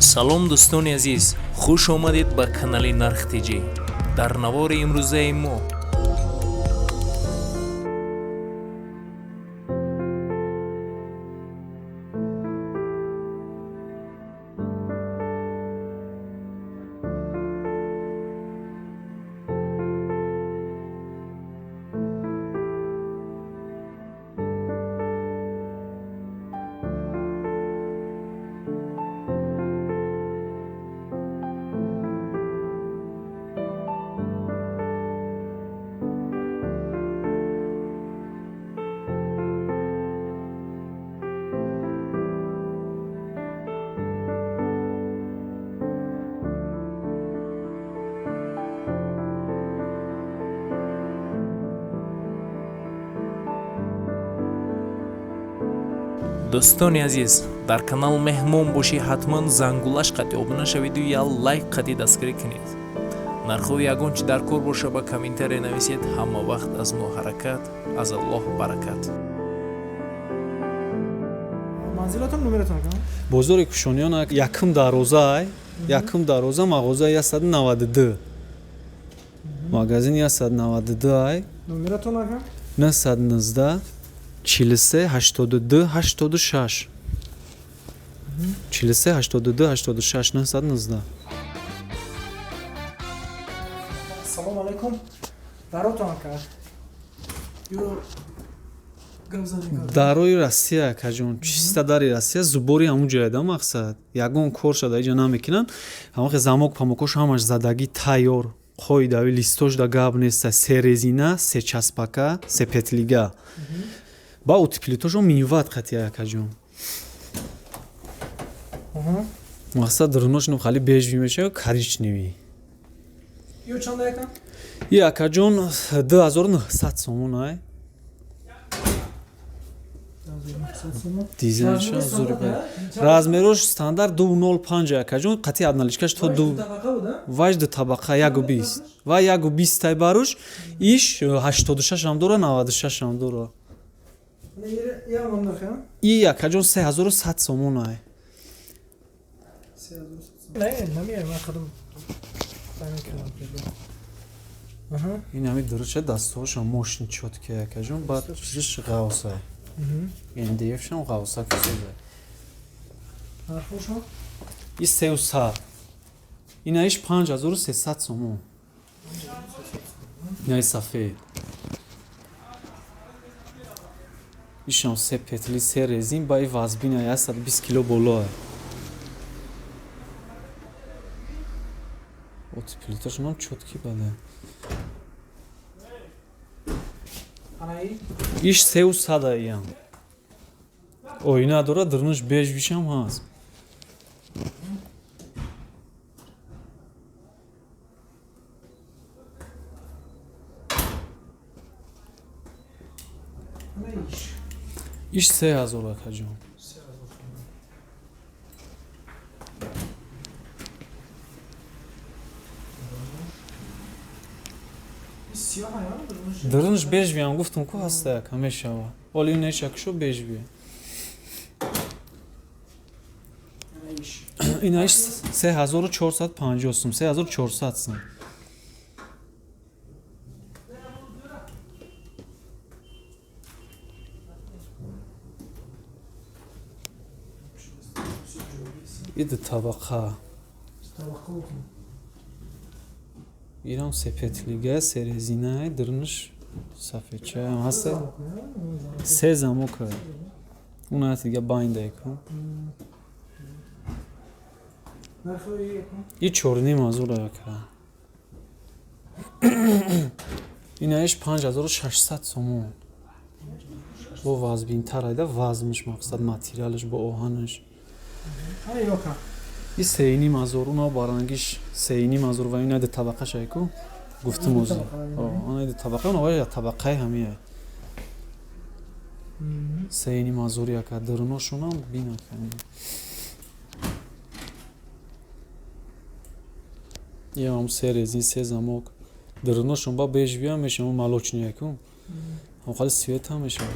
Салом, дӯстони азиз, хуш омадед ба канали Нарх Тҷ. Дар навори имрӯзаи мо дӯстони азиз, дар канал меҳмон бошӣ, ҳатман зангулаш қати обуна шаведу я лайк қати дастгирӣ кунед. Нархҳои ягон чи дар кор боша, ба комментария нависед. Ҳама вақт аз мо ҳаракат, аз Аллоҳ баракат. Манзилатон, номератон, ака? Бозори Кушониён, якум дарвоза, якум дарвоза, мағоза 192, магазин 192 ай. Номератон, ака? 919 43 82 86, 43 82 86, 919. Салом алайкум, даротон, ака, ё гап задем? Дарои Россия, акаҷон, чиста дари Россия, зубори ҳамун ҷояда. Мақсад, ягон кор шада иҷа намекунанд. Ҳамон замок памокош ҳамаш задагӣ, тайёр, қоидави листош да гап неста. Се резина, се часпака, се петлига, ба утеплитошон миниват қатия, акаҷон. Мақсад, дурнош хали бежевый мешава, коричневый. Ё чанда, ака? И, акаҷон, 2900 сомон ай. Дизайншон зури, размерош стандарт 2,05, акаҷон, қати обналичкаш то ду. Важ ду табақа, 1,20 ва 1,20 тай баруш. Иш 86 ам дора, 96 ам дора. И, акаҷон, 3100 сомон ай. Не, намеям, ман худам замин кардам. Ин ҳами дуруча, дастҳошам мошини чёткий, акаҷон, баъд чизиш ғавсай, МДФшам ғавса кисозай. Нархошон? И сеу сад, инаиш 5300 сомон. Инаи сафед, ишам се петли, се резин, ба и вазбина 120 кило болоа. Утеплитошонам чёткий баде. Анаи? Иш сеу сада. Иям оина дора, дурнуш бежевыйшам ҳаст. Анаиш? Иш 3000, акаҷон. 3000 сомон. Сиёҳ ая? Дурнуш бежевыйам, гуфтум ку, ҳаста, яка мешава. Оли нешакшо бежевый. Анаиш? Инаиш 3450 сум, 3400 сум. И ду табақа. Табақа. Ирам се петлига, се резина, дурнуш сафедчаам ҳаста, се замока. Уна дига байндаеку. Нархои? И 4500, ака. Инаиш 5600 сомон. Бо вазбинтар айда, вазнш, мақсад, материалаш бо оҳанаш. Ана ёка? И 3500, уна барангиш 3500. Ва ина ду табақаш айку, гуфтум ози, ана ду табақа, уна ва табақаи ҳамия 3500, яка. Дурношонам бинака. Иам се резин, се замок, дурношон ба бежевыйам мешава, молочный яку, ҳам свет ҳам мешава.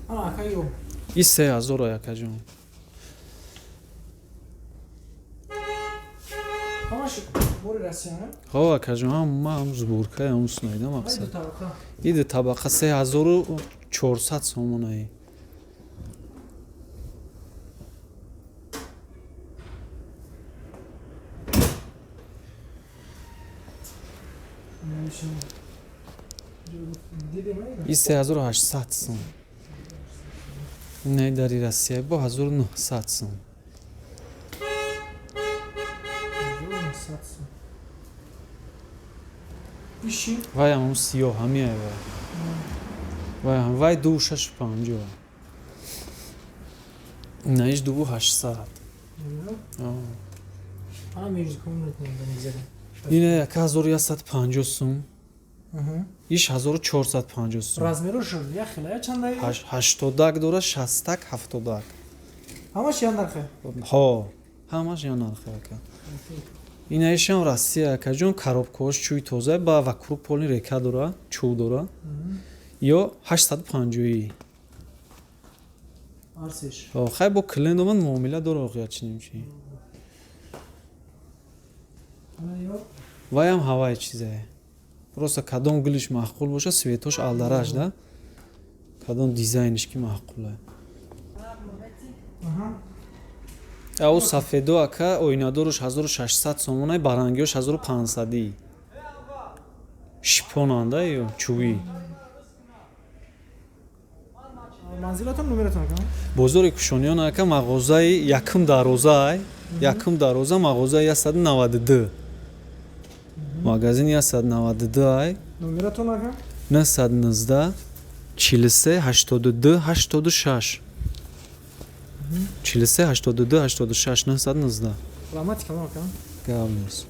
Ана, ака, ё? И 3000 акаҷон. Ҳамаш бори Россия, не? Ҳо, акаҷон, ҳама ҳам сборкаи ҳам сунайда Ай ду мақсад. табақа. И ду табақа 3400 сомонаи. Дидем, ай? И 3800 сом. Не, дари Россия бо 1900 сом. 1900 сом. Иши? Вай ҳам сиёҳ ҳамиай вай. Вай ҳам вай 2650. На иш 2800. Ана междукомнатный мегзарем. Ина 1150 сом. Иш 1450 сом. Размерош як хела я чанда? 80 дора, 60, 70. Ҳамаш як нархе. Ҳо, ҳамаш як нархе ака. Ина ишам Россия акаҷон, коробкаҳош чӯи тоза ба вокруг полни река дора, чӯ дора. Ё 850. Арсиш. Ҳо, хай бо клиент омад муомила дора оғият чиним чи. Ана ё Вай ҳам ҳавай чизае. Просто кадом гулиш маъқул боша, светош алдараш да. Кадом дизайниш ки маъқула. Аҳа. Ау сафедо ака оинадорош 1600 сомонай, барангиёш 1500. Шипонанда ё чӯбӣ. Манзилатон номератон ака? Бозори Кушониён ака, мағозаи якум дарозаай, якум дароза мағозаи 192. Магазин 192 ай. Номератон ака? 919 43 82 86. 43 82 86 919. Раҳмати калон ака. Гап нест.